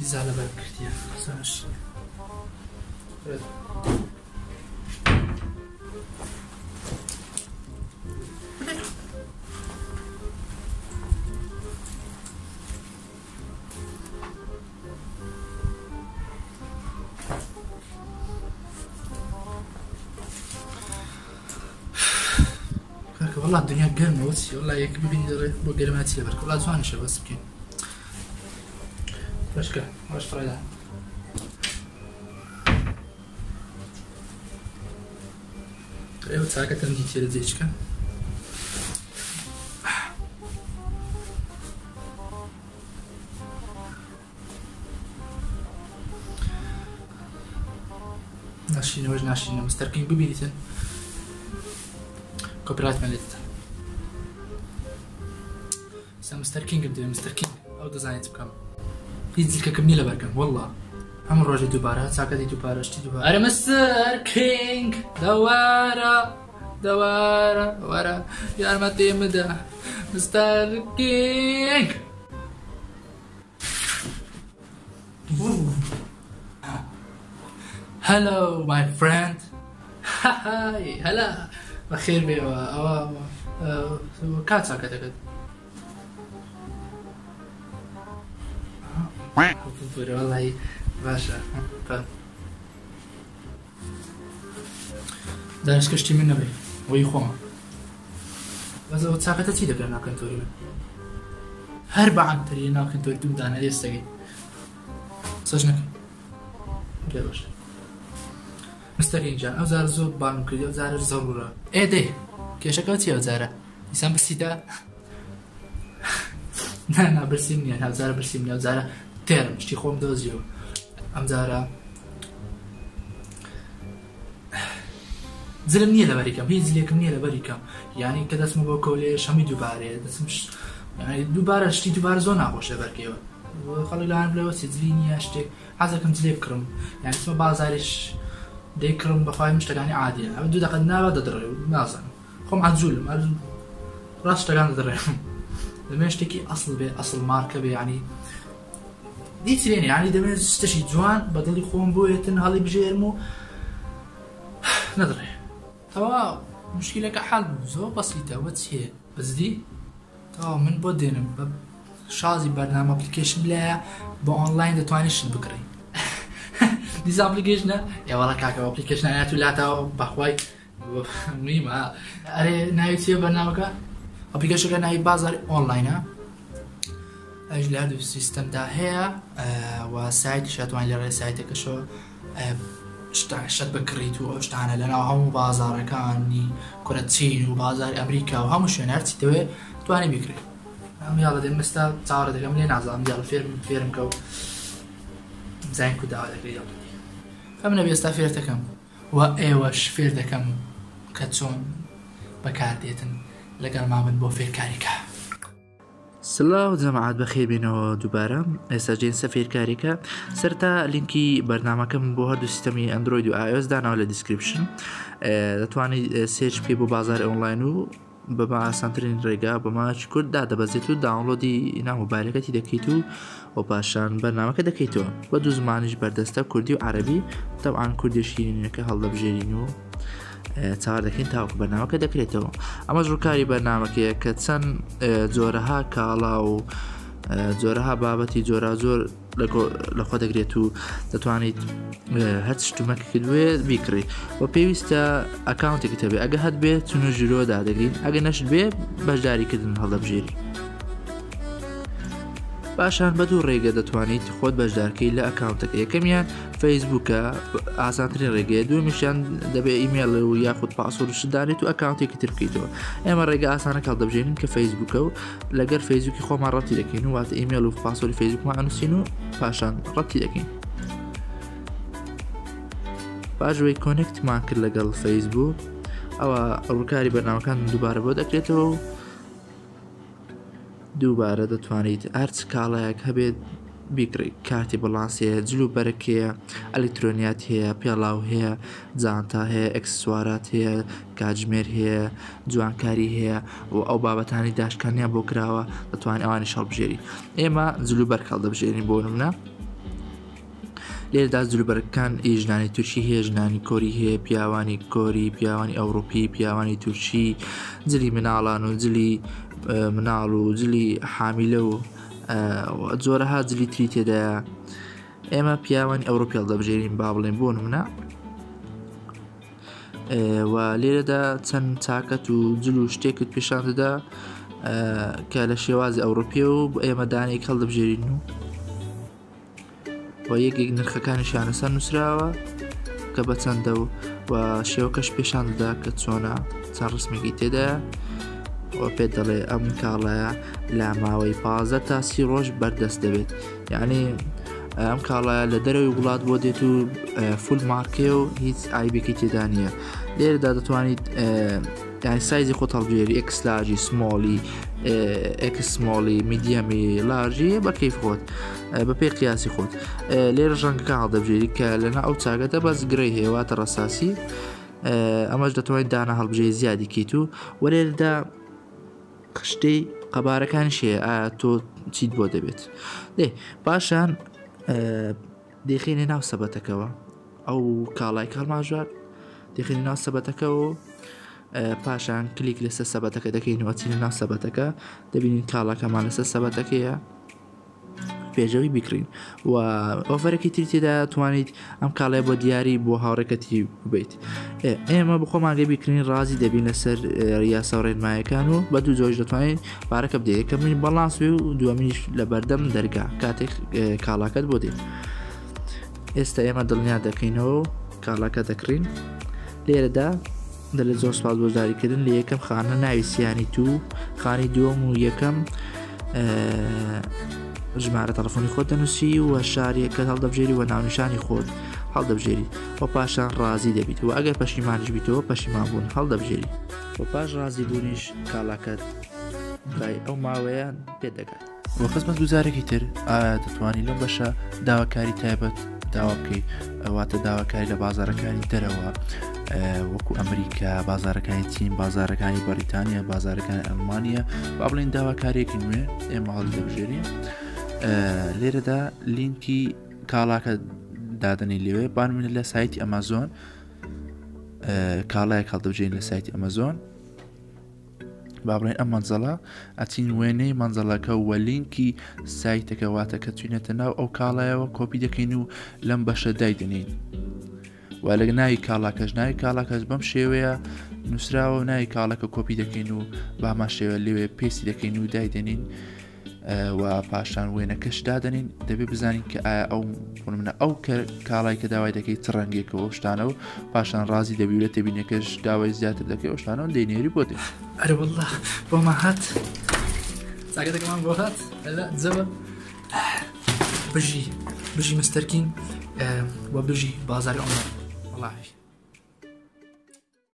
پیزا لەبەر کردیە ساش. کاکە وەڵا دنیا گەرمە وەچی وەڵا یەک ببینی دەڵێ بۆ گەرماتی لەبەر وەڵا جوانیشە بەس بکەین بەشکە باش فڕێدا ئێوە چاکەتەم دیتێ لە جێچکە ناشرینەوەش ناشرینە مستەر کینگ ببینیتن کۆپیرایتمان لێ دەدەن سا مستەر کینگم دەوێ مستەر کینگ ئەو دەزانێت بکەم هیچ زلکەکەم نییە لەبەرکەم والله هەموو ڕۆژێ دووبارە چاکەتی دووبارە شتی دووبارە ئەرە مستەر کینگ دەوارە دەوارە وەرە یارمەتیم بدە مستەر کینگ Hello my friend های هەلا بەخێر بێەوە ئەوە کات چاکەتەکەت وەڵی باشە دانش کەشتی من نەبێ وەی خۆمە بەس ئەوە چاکەتە چی دەکەن ناو کەنتۆری من هەر بە عەنتەری ناو کەنتۆری دوم دانە ئێستەگەی سەش نەکەی پێ باش مستەر ئینجان ئەو جارە زۆر بانگم کردی ئەو جارە زەڕورە ئێ دەی کێشەکە چیە ئەو جارە ئیسان برسیتە نا نا برسیم نییە ئەو جارە برسیم نییە ئەو جارە تێرم شتی خۆم دۆزیەوە ئەم جارە جلم نییە لەبەری کەم هیچ جلێکم نییە لەبەری کەم یعنی کە دەچمە بۆ کۆلێژ هەمووی دووبارەیە دەچم یعنی دووبارە شتی دووبارە زۆر ناخۆش لەبەرکەیەوە خەڵک لەوان بڵێ وەچی جلی نییە شتێک حەزەکەم جلێ بکڕم یعنی چمە بازاریش دەیکڕم بەخوای من شتەکانی عادیە ئەمە دوو دەقە ناوە دەدڕێ نازانم خۆم عەجولم هەر ڕاست شتەکان دەدڕێم دەمێ شتێکی ئەسڵ بێ ئەسڵ مارکە بێ یعنی هیچ لێ نیە یعنی دەمێ شتێکی جوان بە دڵی خۆم بۆیەتن هەڵی بژێرم و نەدڕێ تەواو مشکلەکە حەل بوو زۆر بەسیتە وە چیە بەجدی تەواو من بۆ دێنم بە شازی بەرنامە application لایە بە ئۆنلاین دەتوانیت شت بکڕی دیسان application ە ئێوەڵە کاکە application ئاات و لاتاوە بەخوای مهمە ئەرێ ناوی چییە بەرنامەکە application ەکە ناوی بازاری ئۆنلاینە ئەش لە هەردوو سیستەمدا هەیە و سایتیش ئەتوانین لە ڕێ سایتەکەشەوە شت بکڕیت و ئەو شتانە لەناو هەموو بازارەکانی کورە چین و بازاری ئەمریکا و هەموو شوێن هەرچی دەوێت توانی بکرێت ئەم یاڵە دێم مەستا چاوەڕێ دەکەم لێ نازانم یاڵە فێرم فێرم کە و بزانین کو داوا دەکرێت یاڵە ئەم نەبێ ئێستا فێرتەکەم و ئێوەش فێر دەکەم کە چۆن بەکاردێتن لەگەڵمان بن بۆ فێرکاریکە. سلاو جەماعەت بەخێر بێنەوە دووبارە ئێستا دێن سەر فێرکاریەکە سەرتا لینکی بەرنامەکەم بۆ هەردوو سیستەمی ئەندرۆید و iOS داناوە لە description دەتوانیت search بکەیت بۆ بازار ئۆنلاین و بە ئاسانترین ڕێگا بە ماچ کورد دادەبەزێت و download ی ناو مۆبایلەکەتی دەکەیت و و پاشان بەرنامەکە دەکەیتەوە بە دوو زمانیش بەردەستە کوردی و عەربی تەبعان کوردی شیرینەکە هەڵدەبژێرین و چاوەڕێ دەکەین تاوەکو بەرنامەکە دەکرێتەوە ئەمەش ڕووکاری بەرنامەکەیە کە چەند جۆرەها کاڵا و جۆرەها بابەتی جۆرا زۆر لەخۆ دەگرێت و دەتوانیت هەر شتومەکەکرد بێ بیکڕی و پێویستە account ێکت هەبێ ئەگە هەت بێ چون و ژیرۆ دادەگرین ئەگە نەشت بێ بەشداریکردن هەڵدەبژێری پاشان بە دوو ڕێگە دەتوانیت خۆت بەشدارکەی لە account ەکە یەکەمیان فەیسبووکە ئاسانترین ڕێگەیە دووەمیشیان دەبێ ئیمێڵ و یاخود password شت دانێت و account ێکی تر بکەیتەوە ئێمە ڕێگە ئاسانەکە هەڵدەبژێرین کە فەیسبووکە و لەگەر فەیسبووکی خۆمان ڕەتی دەکەین و واتە ئیمێڵ و password ی فەیسبووکمان ئەنووسین و پاشان ڕەتی دەکەین پاش ئەوەی connect مان کرد لەگەڵ فەیسبوک ئەوە ڕووکاری بەرنامەکان دووبارە بۆ دەکرێتەوە و دووبارە دەتوانیت هەرچ کاڵایەک هەبێت بیکڕیت، کارتی بەڵانس هەیە، جل و بەرگ هەیە، ئەلیکترۆنیات هەیە، پێڵاو هەیە، جانتا هەیە، ئێکسسوارات هەیە، کاتژمێر هەیە، جوانکاری هەیە و ئەو بابەتانی داشکانیان بۆ کراوە دەتوانین ئەوانیش هەڵبژێری. ئێمە جل و بەرگ هەڵدەبژێرین بۆ نمونە. لێرەدا جلوبەرگەکان ئی ژنانی تورکی هەیە، ژنانی کۆری هەیە، پیاوانی کۆری، پیاوانی ئەوروپی، پیاوانی تورکی، جلی مناڵان و جلی مناڵ و جلی حامیلە و جۆرەها جلی تری تێدایە. ئێمە پیاوانی ئەوروپی هەڵدەبژێرین با بڵێن بۆ نمونە. و لێرەدا چەند چاکەت و جل و شتێکت پیشان دەدا کە لە شێوازی ئەوروپیە و ئێمە دانێک هەڵدەبژێرین و و یەکێک نرخەکانیشیان لەسەر نووسراوە کە بە چەندە و و شێوەکەش پێشان دەدا کە چۆنە چەند ڕسمێکی تێدایە و پێت دەڵێ ئەم کاڵایە لە ماوەی 15 تا سی ڕۆژ بەردەست دەبێت یعنی ئەم کاڵایە لە دەرەوەی وڵات بۆ دێت و full مارکێ و هیچ عیبێکی تێدا نییە. لێرەدا دەتوانیت یعنی سایزی خۆت هەڵبژێری، X large ی، small ی، X small ی، medium ی، large ی، بە کەیف خۆت، بە پێی قیاسی خۆت. لێرە ڕەنگەکان هەڵدەبژێری کە لەنا ئەو چاکەتە بەس gray هەیە واتە ڕەساسی. ئەمەش دەتوانیت دانە هەڵبژێری زیادی کەیت و وەلێرەدا خشتەی قەبارەکانیش هەیە ئایا تۆ چیت بۆ دەبێت. دێ پاشان دەیخەینە ناو سەبەتەکەوە، ئەو کاڵای کاڵماژوار دەخینە ناو سەبەتەکەەوە. پاشان کلیک لەسەر سەبەتەکە دەکەین و ئەچینە ناو سەبەتەکە، دەبینین کاڵاکەمان لەسەر سەبەتەکەیە پێشەوەی بیکڕین. و offer ێکی تری تێدا توانیت ئەم کاڵای بۆ دیاری بۆ هاوڕێکەتی ببیت. ئێمە بخۆمانگە بیکرین ڕازی دەبین لەسەر یاسا و ڕێنمایەکان و بە دوو جۆش دەتوانین پارەکە بدەیت. یەکەمین بەڵانس بێ و دووەمینیش لە بەردەم دەرگا کاتێک کاڵاکەت بۆ دێت. ئێستا ئێمە دڵنیا دەکەینەوە و کاڵاکە دەکڕین. لێرەدا دەلێت زۆر سپاس بۆ بەشداریکردن. لە یەکەم خانە ناوی سیانی تو، خانی دووەم و یەکەم ژمارە تەلەفۆنی خۆت دەنووسی و شاریەکەت هەڵدەبژێری و ناونیشانی خۆت هەڵدەبژێری و پاشان ڕازی دەبیت و ئەگەر پەشیمانیش بیتەوە پەشیمان بوون هەڵدەبژێری و پاش ڕازی بوونیش کاڵاکەت دوای ئەو ماوەیە پێدەگات. و خزمەتگوزارێکی تر، ئایا دەتوانی لەم بەشە داواکاری تایبەت داوا بکەیت، واتە داواکاری لە بازارەکانی دەرەوە وەکو ئەمریکا، بازارەکانی چین، بازارەکانی بەریتانیا، بازارەکانی ئەلمانیا، با بڵێن داواکاریەکی نوێ ئێمە هەڵی دەبژێرین. لێرەدا لینکی کاڵاکە دادەنی لێوێ، بانمونە لە سایتی ئەمازۆن کاڵایەک هەڵدەبژێرین لە سایتی ئەمازۆن، با بڵێن ئەم مەنزەڵە، ئەچین وێنەی مەنزەڵەکە و لینکی سایتەکە، واتە کە چوینەتە ناو ئەو کاڵایەوە کۆپی دەکەین و لەم بەشە دایدەنین و لە ناوی کاڵاکەش، ناوی کاڵاکەش بەم شێوەیە نووسراوە و ناوی کاڵەکە کۆپی دەکەین و بامان شێوە لێوێ paste ی دەکەین و دایدەنین و پاشان وێنەکەش دادەنین. دەبێت بزانین کە ئایا ئەو منە ئەو کاڵای کە داوای دەکەیت چ ڕەنگێکەوە شتانە و پاشان ڕازی دەبی لە تێبینەکەش داوای زیاتر دەکەی ئەو شتانەوە دەینێری بۆ دێت. ئەرە والله بۆمان هات، چاکەتەکەمان بۆ هات. لە جەبە بژی بژی مستەرکین و بژی بازاری ئۆنلاین. وەڵاهی.